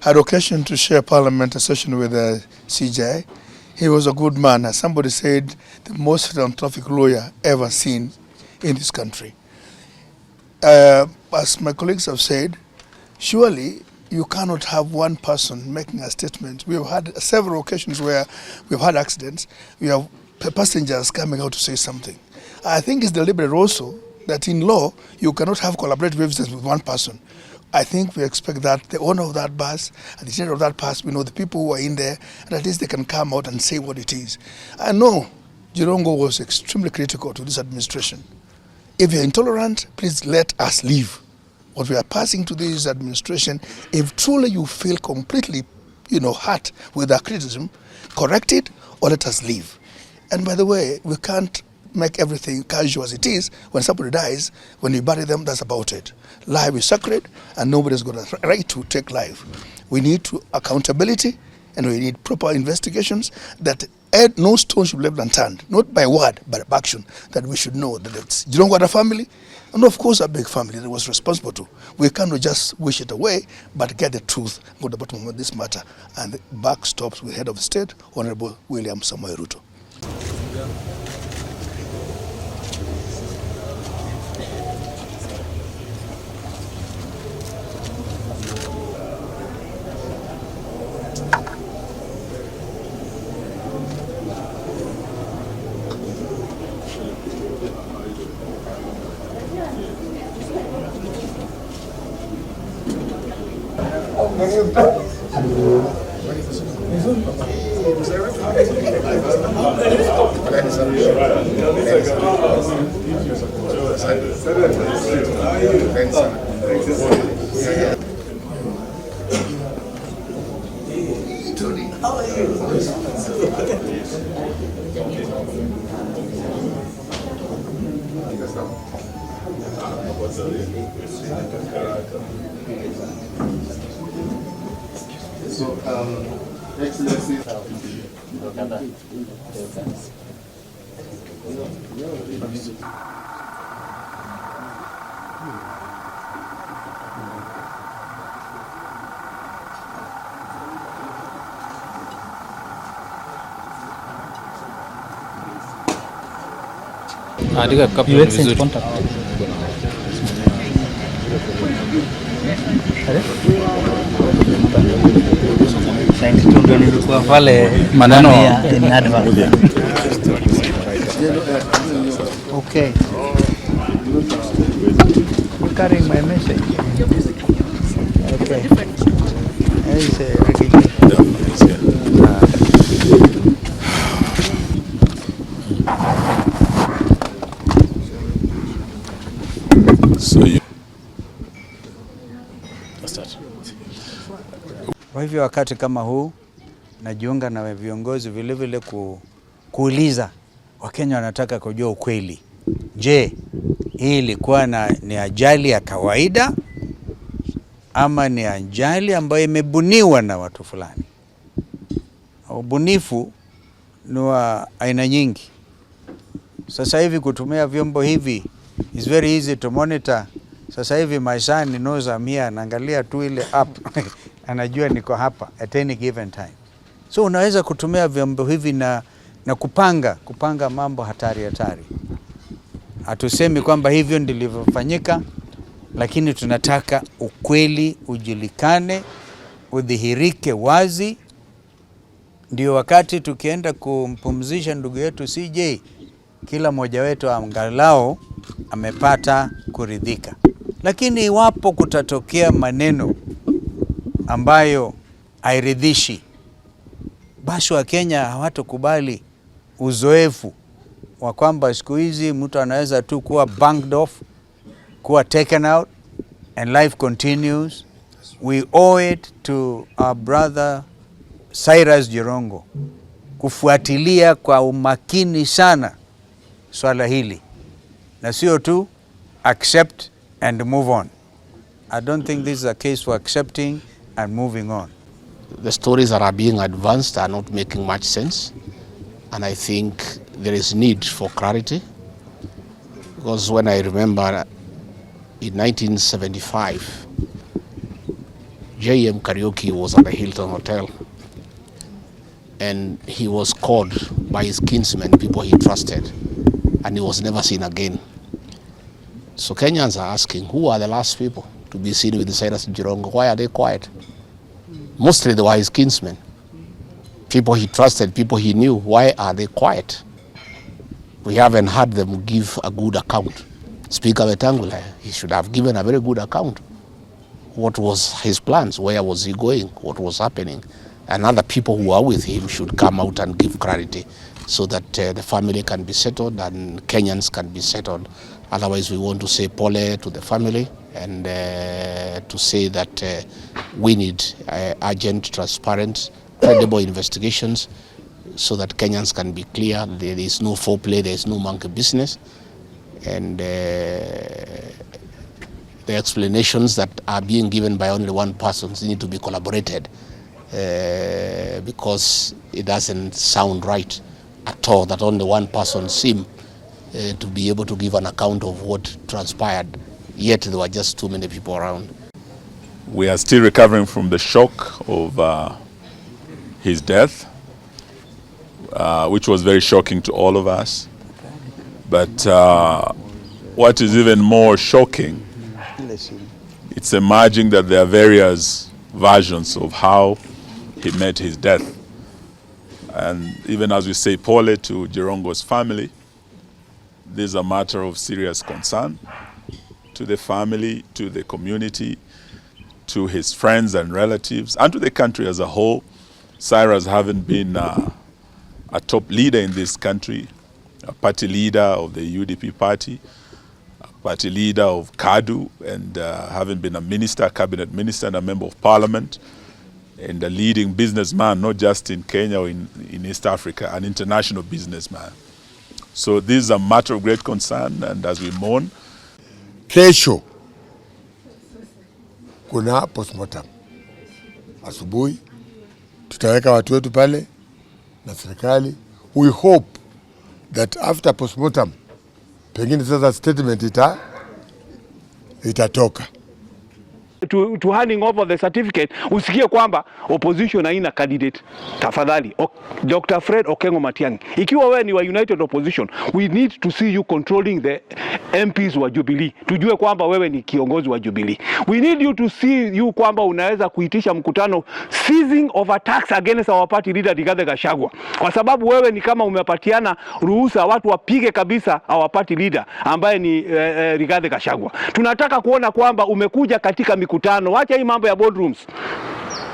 Had occasion to share parliament a session with CJ. He was a good man, as somebody said, the most philanthropic lawyer ever seen in this country. As my colleagues have said, surely you cannot have one person making a statement. We have had several occasions where we've had accidents. We have passengers coming out to say something. I think it's deliberate also that in law, you cannot have collaborative evidence with one person. I think we expect that the owner of that bus and the general of that bus, we know the people who are in there, and at least they can come out and say what it is. I know Jirongo was extremely critical to this administration. If you're intolerant, please let us leave. What we are passing to this administration, if truly you feel completely, hurt with our criticism, correct it or let us leave. And by the way, we can't make everything casual as it is. When somebody dies, when you bury them, that's about it. Life is sacred and nobody's got a right to take life. We need to accountability and we need proper investigations that no stone should be left unturned, not by word, but by action, that we should know that it's Jirongo had a family, and of course a big family that was responsible to. We cannot just wish it away, but get the truth, go to the bottom of this matter, and the buck stops with head of state, Honorable William Samoei Ruto. So, Excellency. Andika caption vizuri. Contact. Ndio nilikuwa pale Maneno. In advance. Okay. You're carrying my message. Okay. There is a Riggy. So you Start. Kwa hivyo wakati kama huu najiunga na viongozi vilevile kuuliza Wakenya wanataka kujua ukweli. Je, hii ilikuwa ni ajali ya kawaida ama ni ajali ambayo imebuniwa na watu fulani? Ubunifu ni wa aina nyingi. Sasa hivi kutumia vyombo hivi is very easy to monitor. Sasa hivi my son knows I'm here, anaangalia tu ile app anajua niko hapa at any given time. So unaweza kutumia vyombo hivi na kupanga mambo hatari hatari. Hatusemi kwamba hivyo ndilivyofanyika, lakini tunataka ukweli ujulikane, udhihirike wazi, ndio wakati tukienda kumpumzisha ndugu yetu CJ, kila mmoja wetu angalau amepata kuridhika. Lakini iwapo kutatokea maneno ambayo hairidhishi, basi Wakenya hawatokubali uzoefu wa kwamba siku hizi mtu anaweza tu kuwa bunked off, kuwa taken out and life continues. We owe it to our brother Cyrus Jirongo kufuatilia kwa umakini sana swala hili na sio tu accept and move on. I don't think this is a case for accepting and moving on. The stories that are being advanced are not making much sense, and I think there is need for clarity, because when I remember in 1975, J.M. Kariuki was at the Hilton Hotel and he was called by his kinsmen, people he trusted, and he was never seen again. So Kenyans are asking, who are the last people to be seen with Cyrus Jirongo? Why are they quiet? Mostly they were his kinsmen, people he trusted, people he knew. Why are they quiet? We haven't heard them give a good account. Speaker Wetangula, he should have given a very good account. What was his plans? Where was he going? What was happening? And other people who are with him should come out and give clarity so that the family can be settled and Kenyans can be settled. Otherwise, we want to say pole to the family and to say that we need urgent, transparent, credible investigations so that Kenyans can be clear. There is no foul play, there is no monkey business. And the explanations that are being given by only one person need to be collaborated because it doesn't sound right at all that only one person seemed to be able to give an account of what transpired, yet there were just too many people around. We are still recovering from the shock of his death, which was very shocking to all of us. But what is even more shocking, it's emerging that there are various versions of how he met his death. And even as we say pole to Jirongo's family, this is a matter of serious concern to the family, to the community, to his friends and relatives, and to the country as a whole. Cyrus, having been a top leader in this country, a party leader of the UDP party, a party leader of KADU, and having been a minister, cabinet minister, and a member of parliament, and a leading businessman, not just in Kenya or in East Africa, an international businessman. So this is a matter of great concern, and as we mourn, Kesho kuna postmortem asubuhi, tutaweka watu wetu pale na serikali. We hope that after postmortem pengine sasa statement itatoka. To handing over the certificate, usikie kwamba opposition haina candidate. Tafadhali Dr. Fred Okengo Matiang'i, ikiwa wewe ni wa United Opposition, we need to see you controlling the MPs wa Jubilee, tujue kwamba wewe ni kiongozi wa Jubilee. We need you to see you kwamba unaweza kuitisha mkutano ceasing of attacks against our party leader Rigathi Gachagua, kwa sababu wewe ni kama umepatiana ruhusa watu wapige kabisa our party leader ambaye ni Rigathi Gachagua. Tunataka kuona kwamba umekuja katika mikutano, wacha hii mambo ya boardrooms,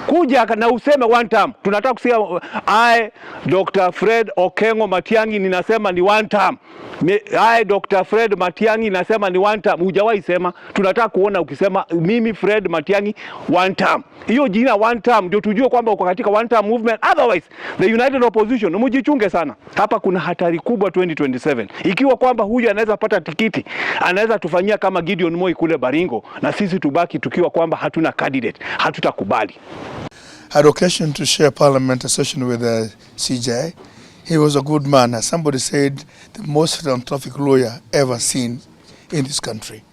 kuja na useme one term. Tunataka kusikia I Dr. Fred Okengo Matiang'i ninasema ni one term. I Dr. Fred Matiang'i nasema ni one term. Hujawahi sema. Tunataka kuona ukisema mimi Fred Matiang'i one term. Hiyo jina one term ndio tujue kwamba uko katika one term movement. Otherwise the United Opposition, mjichunge sana. Hapa kuna hatari kubwa 2027. Ikiwa kwamba huyu anaweza pata tikiti, anaweza tufanyia kama Gideon Moi kule Baringo na sisi tubaki tukiwa kwamba hatuna candidate, hatutakubali. Had occasion to share parliament session with CJ. He was a good man. As somebody said, the most philanthropic lawyer ever seen in this country.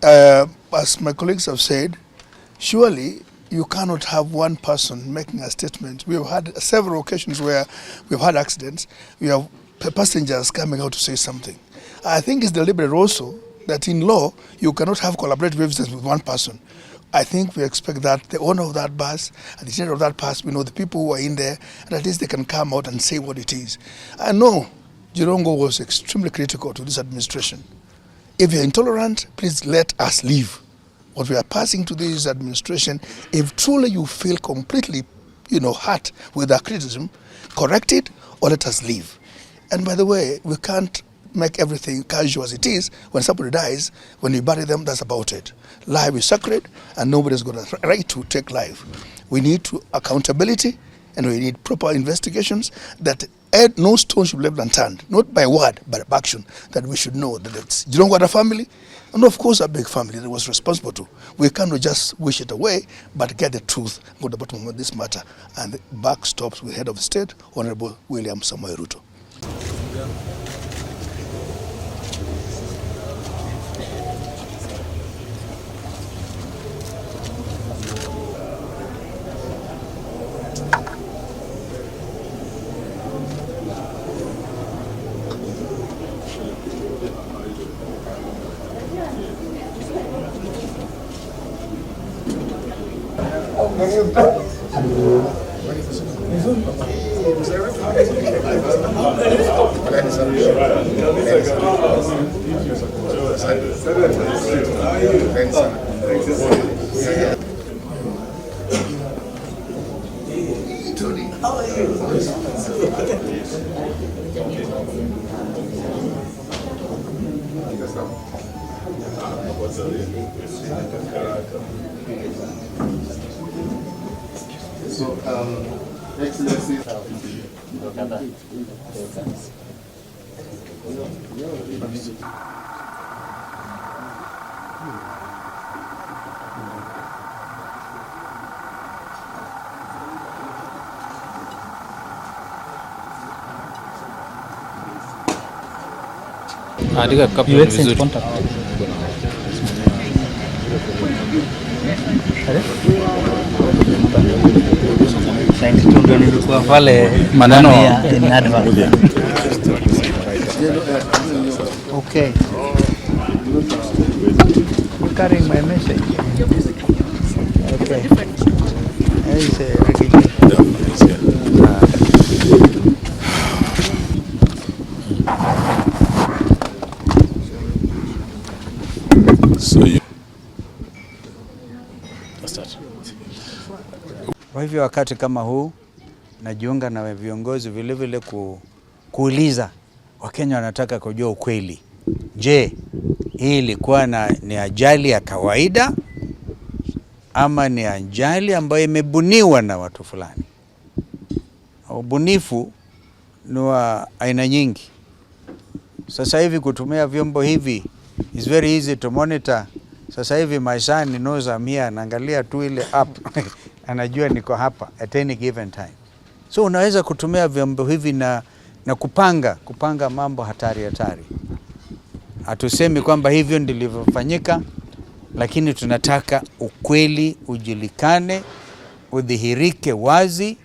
As my colleagues have said, surely you cannot have one person making a statement. We have had several occasions where we've had accidents. We have passengers coming out to say something. I think it's deliberate also that in law, you cannot have collaborative evidence with one person. I think we expect that the owner of that bus and the general of that bus, we know the people who are in there, and at least they can come out and say what it is. I know Jirongo was extremely critical to this administration. If you're intolerant, please let us leave. What we are passing to this administration, if truly you feel completely hurt with our criticism, correct it or let us leave. And by the way, we can't make everything casual as it is. When somebody dies, when you bury them, that's about it. Life is sacred and nobody's got a right to take life. We need to accountability and we need proper investigations that no stone should be left unturned, not by word, but by action, that we should know that it's Jirongo had a family, and of course a big family that was responsible to. We cannot just wish it away, but get the truth, go to the bottom of this matter, and the buck stops with head of state, Honorable William Samoei Ruto. So, Excellencies. Andika caption You exchange vizuri. contact. Ndio nilikuwa pale Maneno. in advance. Okay. You carrying my message. Okay. There is a Riggy G. Yeah, he's here. So you Start. Kwa hivyo wakati kama huu najiunga na viongozi vile vile kuuliza Wakenya wanataka kujua ukweli. Je, hii ilikuwa ni ajali ya kawaida ama ni ajali ambayo imebuniwa na watu fulani? Ubunifu ni wa aina nyingi. Sasa hivi kutumia vyombo hivi is very easy to monitor. Sasa hivi my son knows I'm here, anaangalia tu ile app anajua niko hapa at any given time. So unaweza kutumia vyombo hivi na kupanga mambo hatari hatari. Hatusemi kwamba hivyo ndilivyofanyika, lakini tunataka ukweli ujulikane, udhihirike wazi.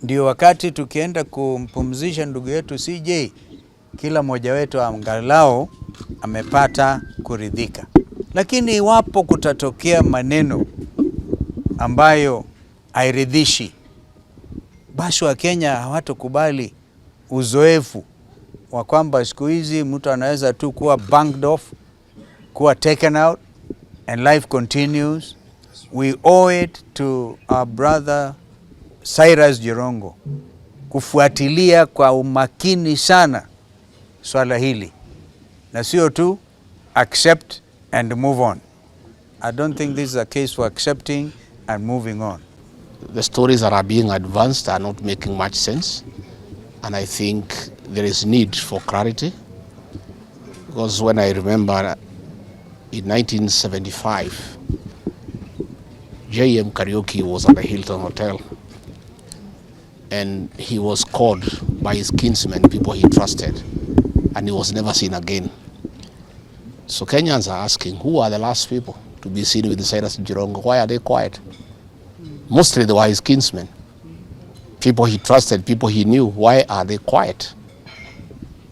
Ndio wakati tukienda kumpumzisha ndugu yetu CJ, kila mmoja wetu angalau amepata kuridhika. Lakini iwapo kutatokea maneno ambayo hairidhishi, basi Wakenya hawatokubali uzoefu wa kwamba siku hizi mtu anaweza tu kuwa bunked off, kuwa taken out, and life continues. We owe it to our brother Cyrus Jirongo kufuatilia kwa umakini sana swala hili, na sio tu accept and move on. I don't think this is a case for accepting and moving on. The stories that are being advanced are not making much sense, and I think there is need for clarity, because when I remember in 1975, J.M. Kariuki was at the Hilton Hotel, and he was called by his kinsmen, people he trusted, and he was never seen again. So Kenyans are asking, who are the last people to be seen with Cyrus Jirongo? Why are they quiet? Mostly they were his kinsmen, people he trusted, people he knew. Why are they quiet?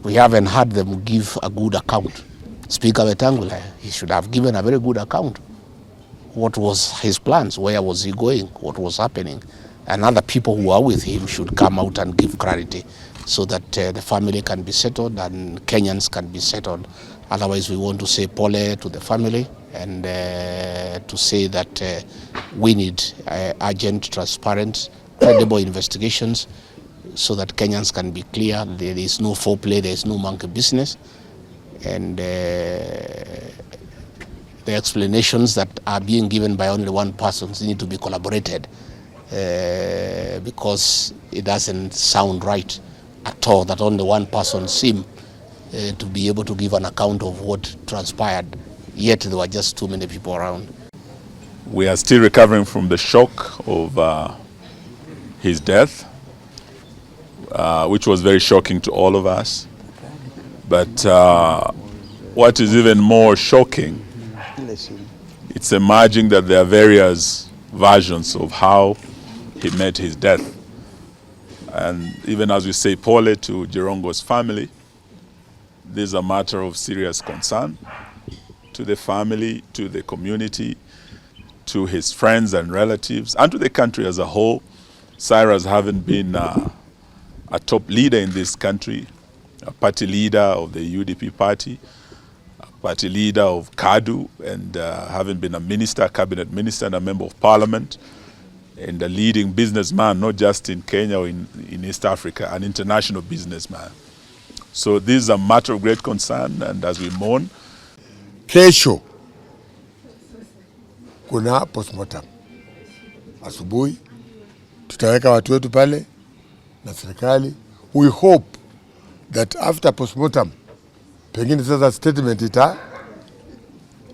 We haven't heard them give a good account. Speaker Wetangula, he should have given a very good account. What was his plans? Where was he going? What was happening? And other people who are with him should come out and give clarity so that the family can be settled and Kenyans can be settled. Otherwise, we want to say pole to the family and to say that we need urgent, transparent, credible investigations so that Kenyans can be clear. There is no foul play, there is no monkey business. And the explanations that are being given by only one person need to be collaborated because it doesn't sound right at all that only one person seemed to be able to give an account of what transpired, yet there were just too many people around. We are still recovering from the shock of his death, which was very shocking to all of us. But what is even more shocking, it's emerging that there are various versions of how he met his death. And even as we say pole to Jirongo's family, this is a matter of serious concern to the family, to the community, to his friends and relatives and to the country as a whole. Cyrus having been a top leader in this country, a party leader of the UDP party, a party leader of KADU, and having been a minister, cabinet minister, and a member of parliament, and a leading businessman, not just in Kenya or in East Africa, an international businessman. So this is a matter of great concern, and as we mourn. Kesho kuna postmortem asubuhi, tutaweka watu wetu pale na serikali. We hope that after postmortem pengine sasa statement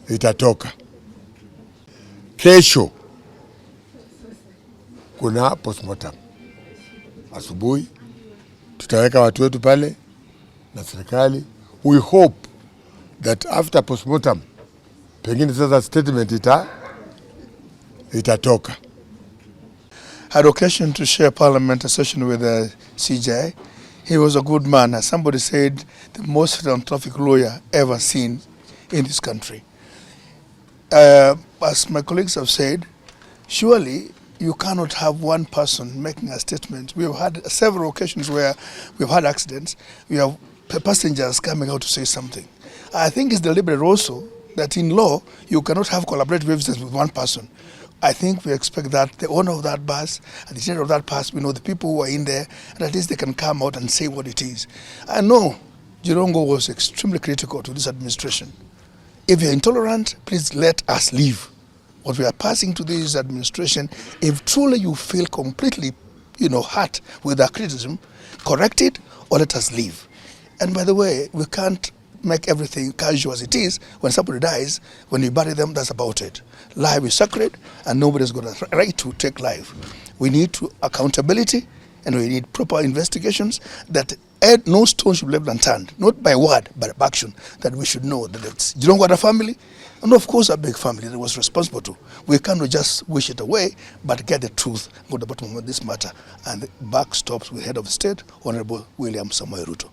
itatoka. Kesho kuna postmortem asubuhi, tutaweka watu wetu pale na serikali. We hope that after postmortem pengine sasa statement itatoka. Had occasion to share parliament a session with the CJ. He was a good man, as somebody said, the most philanthropic lawyer ever seen in this country. As my colleagues have said, surely you cannot have one person making a statement. We have had several occasions where we've had accidents. We have passengers coming out to say something. I think it's deliberate also that in law, you cannot have collaborative evidence with one person. I think we expect that the owner of that bus and the general of that bus, we know the people who are in there, and at least they can come out and say what it is. I know Jirongo was extremely critical to this administration. If you're intolerant, please let us leave. What we are passing to this administration, if truly you feel completely, hurt with our criticism, correct it or let us leave. And by the way, we can't make everything casual as it is. When somebody dies, when you bury them, that's about it. Life is sacred and nobody's got a right to take life. We need to accountability and we need proper investigations that no stone should be left unturned, not by word, but by action, that we should know that it's Jirongo had a family, and of course a big family that was responsible to. We cannot just wish it away, but get the truth, go to the bottom of this matter, and the buck stops with head of state, Honorable William Samoei Ruto.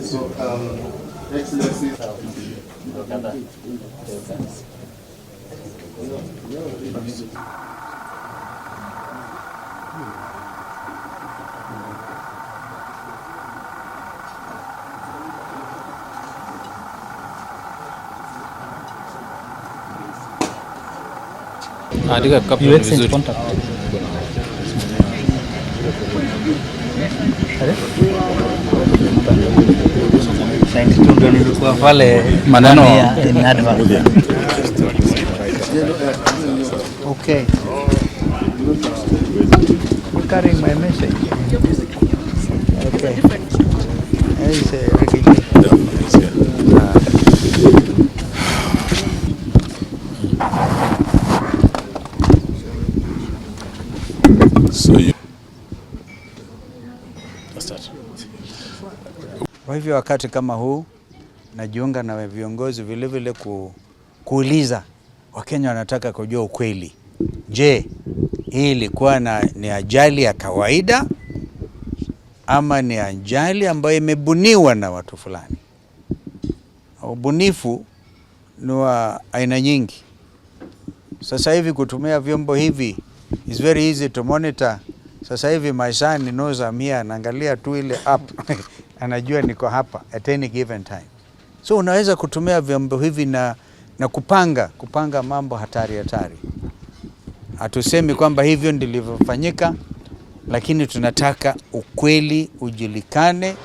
So, Excellency. Andika caption You exchange vizuri. contact. Ndio nilikuwa pale Maneno. in advance. Okay. You're carrying my message. Okay. There is a regulation. So you Start. Kwa hivyo wakati kama huu najiunga na viongozi vile vile kuuliza Wakenya wanataka kujua ukweli. Je, hii ilikuwa ni ajali ya kawaida ama ni ajali ambayo imebuniwa na watu fulani? Ubunifu ni wa aina nyingi. Sasa hivi kutumia vyombo hivi is very easy to monitor. Sasa hivi my son knows I'm here, anaangalia tu ile app anajua niko hapa at any given time. So unaweza kutumia vyombo hivi na kupanga mambo hatari hatari. Hatusemi kwamba hivyo ndilivyofanyika, Lakini tunataka ukweli ujulikane,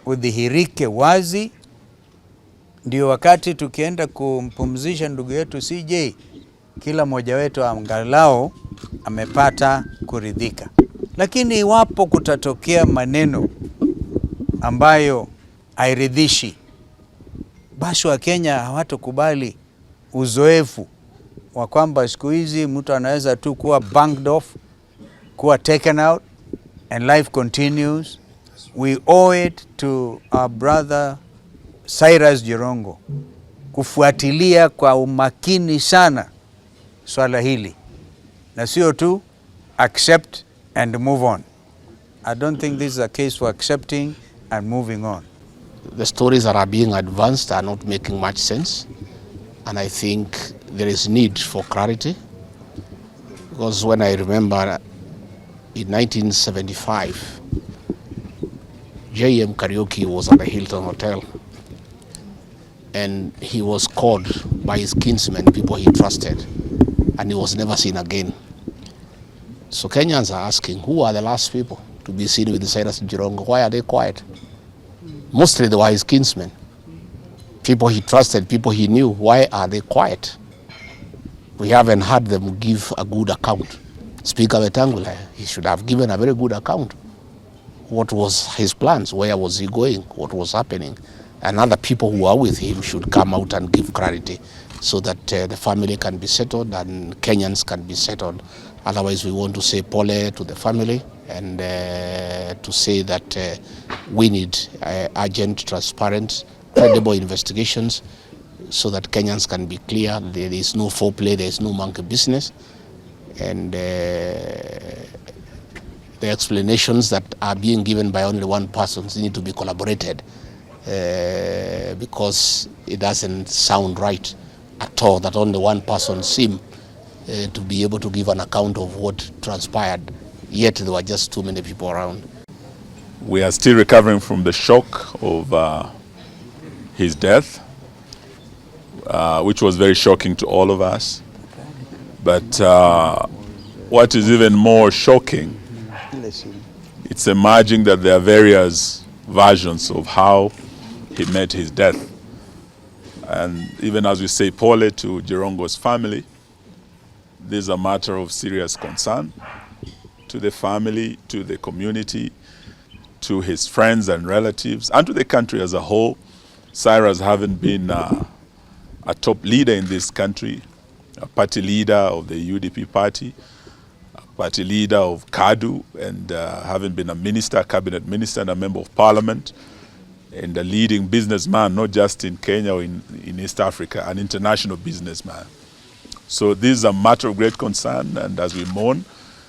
udhihirike wazi, ndio wakati tukienda kumpumzisha ndugu yetu CJ, kila mmoja wetu angalau amepata kuridhika. Lakini iwapo kutatokea maneno ambayo hairidhishi, basi Wakenya hawatokubali uzoefu wa kwamba siku hizi mtu anaweza tu kuwa bunked off, kuwa taken out and life continues. We owe it to our brother Cyrus Jirongo kufuatilia kwa umakini sana swala hili na sio tu accept and move on. I don't think this is a case for accepting and moving on. The stories that are being advanced are not making much sense, and I think there is need for clarity, because when I remember in 1975, J.M. Kariuki was at the Hilton Hotel, and he was called by his kinsmen, people he trusted, and he was never seen again. So Kenyans are asking, who are the last people to be seen with Cyrus Jirongo? Why are they quiet? Mostly they were his kinsmen, people he trusted, people he knew. Why are they quiet? We haven't heard them give a good account. Speaker Wetangula, he should have given a very good account. What was his plans? Where was he going? What was happening? And other people who are with him should come out and give clarity so that the family can be settled and Kenyans can be settled. Otherwise, we want to say pole to the family and to say that we need urgent, transparent, credible investigations so that Kenyans can be clear. There is no foul play, there is no monkey business. And the explanations that are being given by only one person need to be collaborated because it doesn't sound right at all that only one person seemed to be able to give an account of what transpired, yet there were just too many people around. We are still recovering from the shock of his death, which was very shocking to all of us. But what is even more shocking, it's emerging that there are various versions of how he met his death. And even as we say pole to Jirongo's family, this is a matter of serious concern to the family, to the community, to his friends and relatives, and to the country as a whole. Cyrus having been a top leader in this country, a party leader of the UDP party, a party leader of KADU, and having been a minister, cabinet minister, and a member of parliament, and a leading businessman, not just in Kenya or in East Africa, an international businessman. So this is a matter of great concern, and as we mourn,